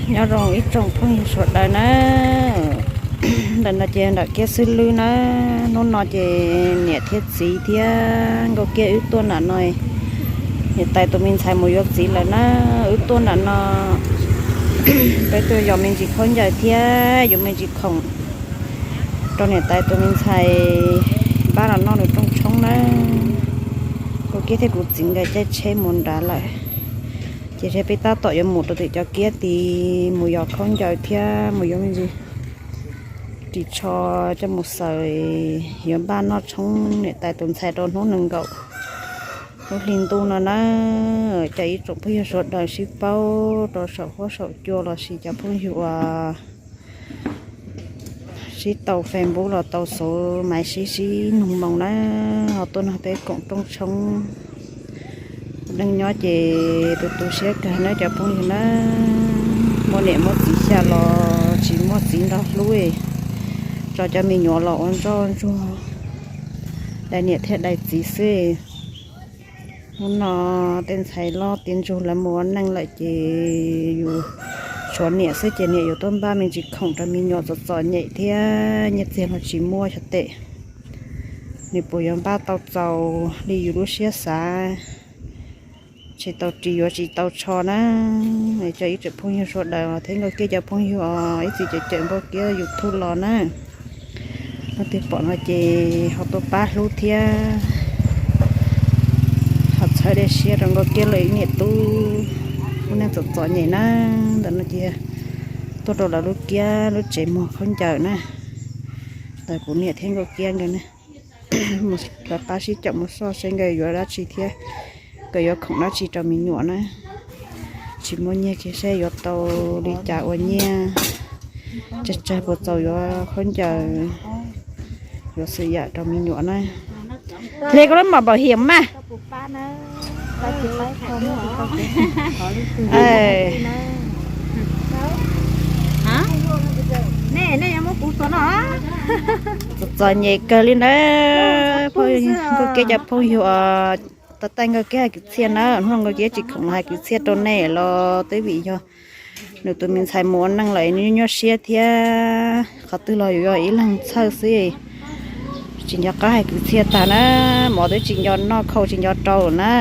Nyob zoo ib tsoom phooj ywg sawv daws na, ntawm no ces nram kiab xwb lwb na. Hnub no ces niam thiab txiv thiab Nkauj Kiab wb tuaj nram no, niam tais tus me ntxhais mus yuav txiv lawm na. Wb tuaj nram no, peb tuaj yos me ntsis khaub ncaws thiab yuav me ntsis khoom rau niam tais tus me ntxhais npab los noj nws rooj tshoob na. Nkauj Kiab thiab kuv txiv nkawd caij tsheb mus nrad lawm, ces peb tab tom yuav mus rau tim cov kiab tid mus yos khaub ncaws thiab mus yuav me ntsis ris tsho coj mus xaws yuav npaj noj tshoob niam tais tus ntxhais rau hnub nees nkaum lub hli ntuj no na. Cov ib tsoom phooj ywg sawv daws sib paub rau saum huab saum cua los sis cov phooj ywg uas sib tau Facebook los tau xauv maiv sib sib nug moo na, ho tuaj nrog peb koom rooj tshoob. Neej nyob ces tu tu siab kawg na cov phooj ywg na. Muaj niam muaj txiv xya los tsis muaj txiv nrog hlub, tso cov me nyuam los ua ntsoj ntsuag dai niam thiab dai txiv xwb. Hnub no tej ntxhais loj tiav ntsug lawv mus ua neej lawm ces yus tshuav niam xwb ces niam yuav tuaj npaj me ntsis khoom rau me nyuam txom txom nyem thiab nyiaj txiag los tsis muaj xyov tes nws puas yuav npaj tau txaus li yus lub siab xav. Tsis tau ris yuav tsis tau tsho na. Cov ib tsoom phooj ywg sawv daws thiab Nkauj Kiab cov phooj ywg os, ib txwm cawm cawm Nkauj Kiab YouTube los na, leej twg pom no ces ho tuaj pab hlub thiab ho txhawb dej siab rau Nkauj Kiab lawv ib niam tub lub neej txom txom nyem na. Ntawm no ces tuaj rau lawv lub kiab lub tsev muag khaub ncaws na, ntawm kuv niam thiab Nkauj Kiab nkawd na. Mus lawv pab sib caum mus soj seb nkawd yuav dab tsi thiab nkawd yuav khoom dab tsi rau me nyuam na. Tsis muaj nyiaj kiag seb yuav tau li cas ua nyiaj, tsawg tsawg puas txaus yuav khaub ncaws, yuav xwm yam rau me nyuam na. Hle koj lub mom npau hiam mas. Txom txom nyem kawg li ntawd. Nkauj Kiab cov phooj ywg, tau taij Nkauj Kiab hais kwv txhiaj na, hnub no Nkauj Kiab tsis khoom los hais kwv txhiaj rau nej los twb vim yog nws tus me ntxhais mus ua neej lawm nws nyuaj siab thiab qhov twg los yuav yog ib leeg txhawj xwb. Tsis nco qab hais kwv txhiaj tag na, mov twb tsis nco noj khau tsis nco rau na.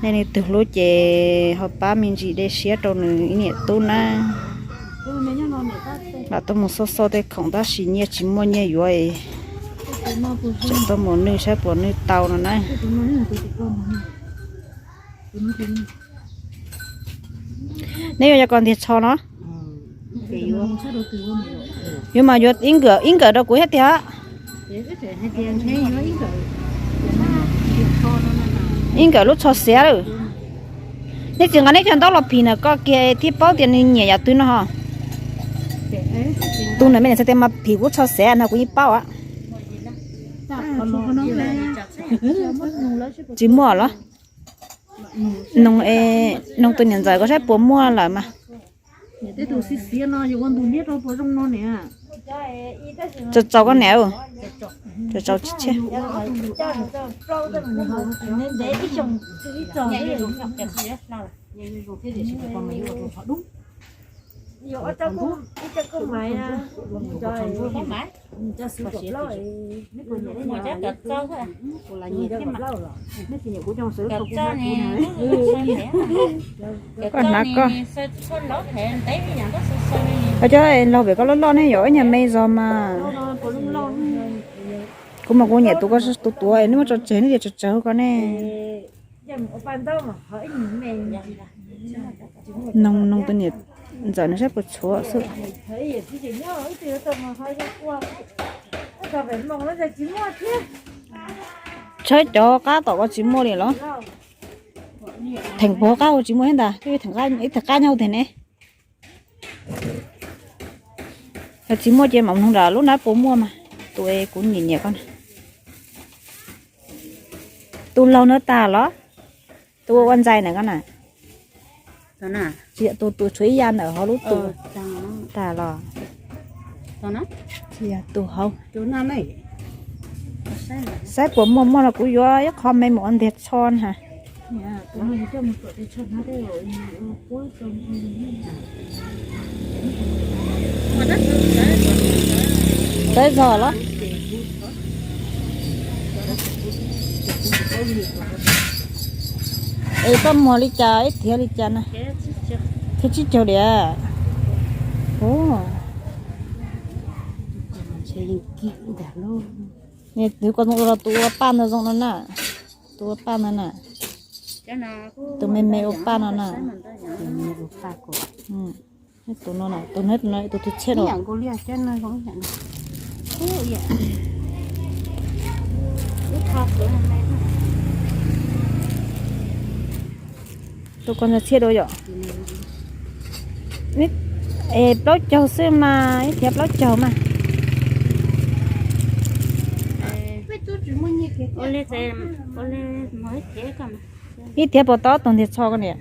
Nej leej twg hlub ces ho pab me ntsis dej siab rau nws ib niam tub na. Lam tuaj mus xauj xauj tej khoom tab sis nyiaj tsis muaj nyiaj yuav, tseem tuaj mus nwj saib puas nwj tau no na. Neb yuav yog koj ntiag tsho no? Yuav mas yuav ib nkawm rau kuv thiab tiag. Ib nkawm lub tsho xiav lawm. Neb tsis nqa neb cov ntaub los phim na koj kiag thiaj paub tias nws nyiam yam twg no ho. Tus ntawd me nyuam txhais tes mas phim kuv tsho xiav no kuv yeej paub. Tsis muaj los? Noog, noog tus niam ntxawm koj saib puas muaj lawm mas. Tsaus tsaus koj niam, tsaus tsaus. Koj hnav koj. Cov laug pem koj loj loj ne, yuav ib nyuag me zog mas. Kuv mas kuv nyiam tus koj tus tuav, neb muab tso tseg neb tias tsaus tsaus koj ne. Noog, noog tus niam ntxawm no saib puas tshuav xwb. Tshawb cov qab tom ko tsis muaj li los? Theem puag qab ua tsis muaj thiab ntag, ib theem qab nyob tiag ne. Yog tsis muaj ces mam noog nram lub nab puas muaj mas. Tus kuv nyiam nyiam koj na. Tus laug no tag los? Tus ua ua ntxais na koj na. Tsis yog tus, tus tshuav ib yam ntawm hauv lub tus tag los? Tsis yog tus hauv. Saib puas muaj, muaj los kuv yuav ib qho me mus ua ntiag tsho na. Tawb zog los? Es koj muag li cas ib thiav li cas na? Thiab tsib caug diam. Tus koj zoo ua los tus ua paj ntawd zoo no na. Tus ua paj ntawd na. Tus me me ua paj no na. Tus no na, tus no, tus no tus tus tshiab no. Tus ko ntawd tshiab dua yom? Es plaub caug xwb mas, ib thiav plaub caug mas. Ib thiav puas tau tus ntiag tsho ko niam?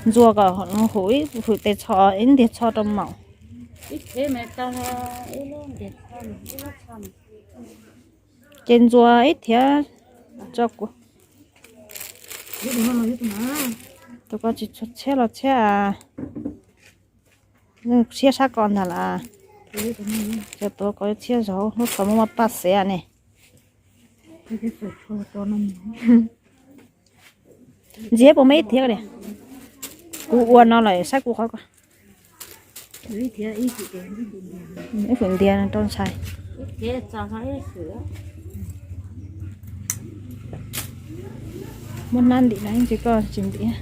Ntxuag kom hum ib hwm tes tsho, ib ntiag tsho rau maum. Ces ntxuag ib thiav tso kuv. Tus ko tsis tshiab los tshiab, tshiab sab ko ntag las. Cov tuav ko tshiab zog, lub ko muaj muaj paj xev ne. Ntxiv puas muaj ib thiav li? Kuv ua no lawm saib kuv qhov ko. Ib hwm ntiag rau ntshai. Muab hnab ntim no tsis koj tsis ntim.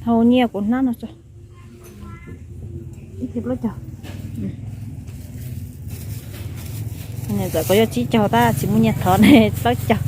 Hau nyiaj kuv hnab no tso. Txawm koj yuav tsib caug tab tsis muaj nyiaj thov ne, plaub caug.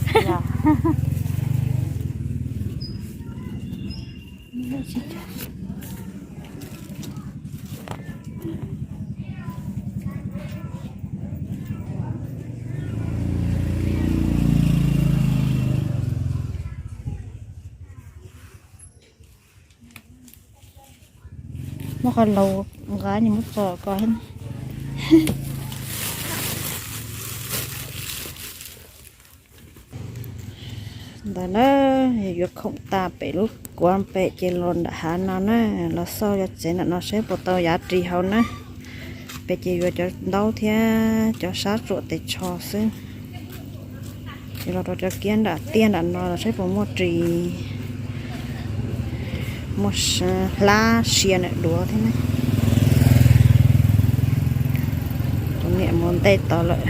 Muab qhov laus nqa nws muab tso ko. Ntawd na, yuav khoom tas pem lub kuav pem ces los nram hav no na, los xauj yog tsev nram no saib puas tau yav ris hauv na. Pem ces yuav cov ntaub thiab cov sab tsuam tes tsho xwb. Ces los rau cov kiab nram tiaj nram no los saib puas muaj ris, muaj hlab sia nram duav thiab na. Tus niam mus ntej tod lawm.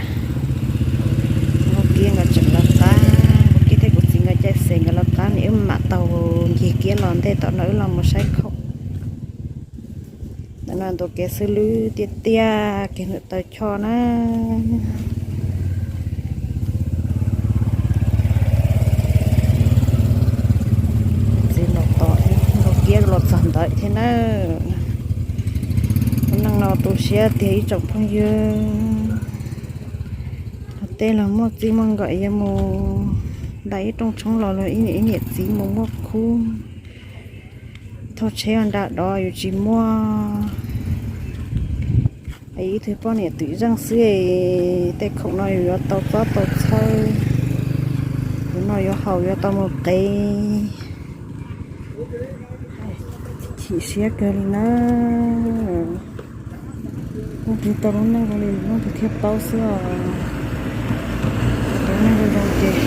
Nkauj Kiab nkawd tseem lawv qab, Nkauj Kiab thiab kuv txiv nkawd caij xes nkawd lawv qab, nws wb mam tau ncig kiab los ntej tom no wb los mus saib khoom. Ntawm no ntu kev xwb lub tiaj tiaj kev ntawm taw choj na. Txiv los tom Nkauj Kiab los txog ntawd thiab na. Lub neej no tu siab tiag ib tsoom phooj ywg. Tej los muaj txij muaj nkawm yuav mus ntais ib rooj tshoob los luag ib niam ib niam txiv mus muaj khub. Thauj tsheb nram dov yus tsis muaj. Ib tug poj niam twm zeej xwb, tej khoom no yus yuav tau txob tau txhawb, yus no yuav haus yuav tau mus qev. Chim siab kawg li na. Leej twg tau lub neej zoo li leej twg thiaj paub xwb os. Tau lub neej zoo zoo ces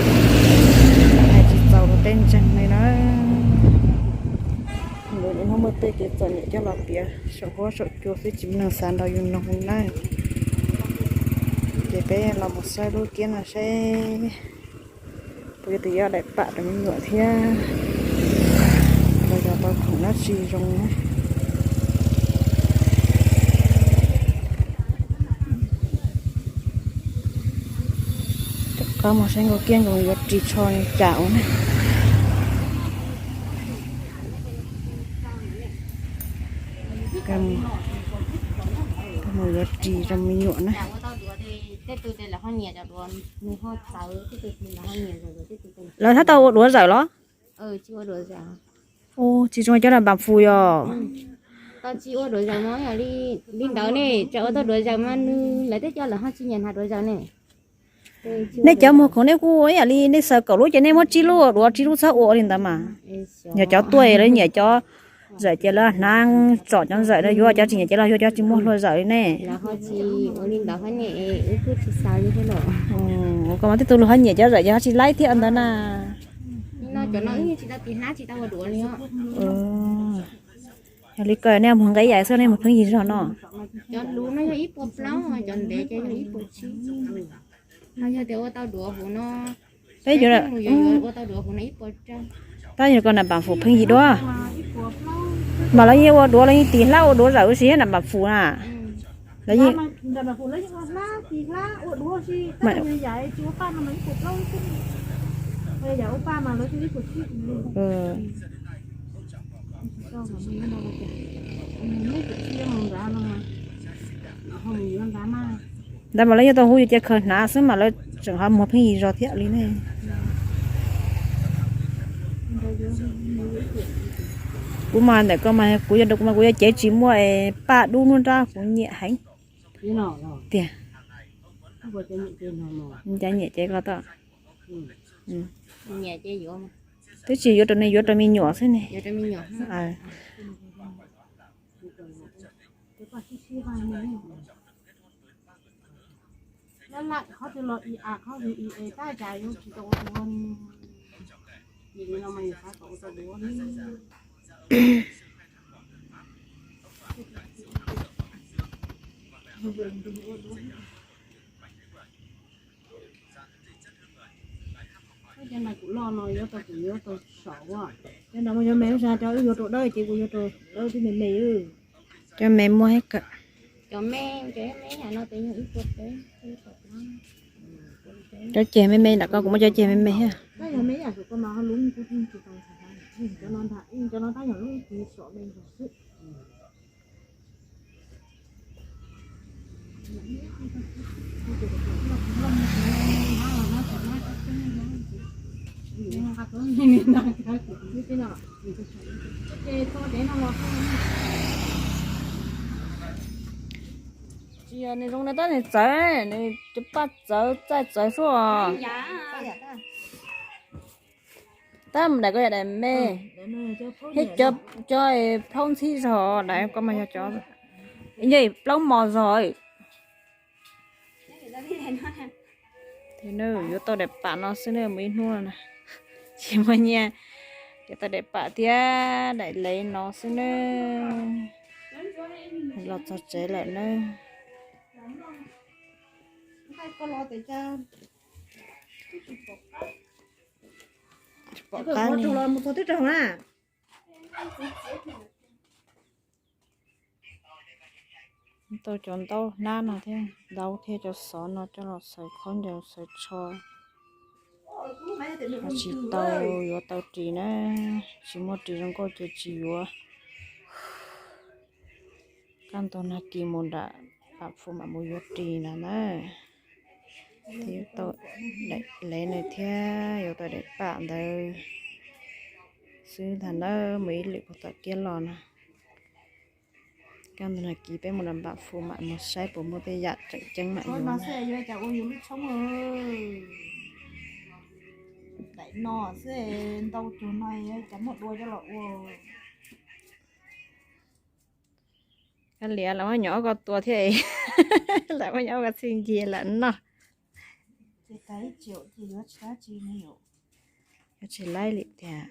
hais tsis txaus rau tej ntseeg li na. Hnub muaj tej kev txom nyem coj los piav saum huab saum cua xwb tsis muaj neeg xav nrog yus mloog li na. Ces peb los mus saib lub kiab no seb puas yog tus yuav daim pam rau me nyuam thiab los yog tau khoom dab tsi zoo na. Rov qab mus saib Nkauj Kiab nkawd yuav ris tsho li cas ua na. Mus yuav ris rau me nyuam na. Lawv tab tau ua duav zawm los? Tsis zoo cov na npam fus yog. Tsis ua duav zawm mas li ntawd ne, tseem ua tau duav zawm mas nws lawv twb coj lawv ho tsis nyiam hnav duav zawm ne. Nej cov muag khoom nej kuj ib yam li nej xaws kaum lub ces nej muab tsib lub ua duav, tsib lub txhob ua li ntawd mas. Yog cov tuaj lawv nyiam cov zawm ces lawv hnav tsom cov zawm no yuav, cov tsis nyiam ces los yuav cov tsis muaj hlua zawm li ne. Koj mas tib tug luag ho nyiam cov zawm ces ho tsis laib thiab ntawd na. Yog li ko nej muag nqe ib yam xwb, nej muag pheej yig zog no. Peb yuav, tab yuav ko nam pam fum pheej yig dua. Mas lawv yeej ua duav, lawv yeej tis hlab ua duav zawm ua si thiab nam pam fum na. Lawv yeej ntawd mas lawv yuav tau hu yus cia khaws hnav xwb mas lawv tseem ho muag pheej yig zog thiab li ne. Kuv mas ntawm ko mas kuv yog, kuv mas kuv yuav cev tsis muaj paj dub nruab nrab kuv nyiam heev tiag. Cas nyiam cev ko tod. Twb tsis yuav rau nws, yuav rau me nyuam xwb ne. Kuv loj no yuav tau, kuv yuav tau saum. Cov no mas yog me, cov wb yuav rau dawb ces kuv yuav rau dawb tib me me. Cov me muaj ib kawm. Cov ceg me me ntawm ko kuv muaj cov ceg me me thiab. Tsis yog nws zoo, nws tab nws txawv, nws cov paj txawv, txaij txawv xwb os. Tab mus daim ko yog daim me, thiab cov plaub ntxhib zog, daim ko mas yog cov, yog plaub mos zog. Yuav tau daim pam no xwb na, mus ib hnub no na, tsis muaj nyiaj, yuav tau daim pam thiab daim lev no xwb na. Los txog tsev lawm na. Pom qab li. Tau cov ntaub hnab no thiab, ntaub thiab cov xov no coj los xaws khaub ncaws xaws tsho. Tsis tau, yuav tau ris na, tsis muaj ris zoo nkauj ces tsis yuav. Kaj ntug nag kis mus nram pam fum mam mus yuav ris ntag na. Thiab tau daim lev no thiab yuav tau daim pam ntawd xwb ntag na, mus ib lwm puag tom kiab los na. Kaj ntug nag kis peb mus nram pam fum mam mus saib puas muaj tej yam tseem ceeb mam yuav. Daim no xwb ntau cuag no cas muaj dua coj los ua. Kab liam lam muab nyuam ob ko tua thiab, lam muab nyuam ob ko txhij ncia lam noj. Yuav tsis laib li tiag.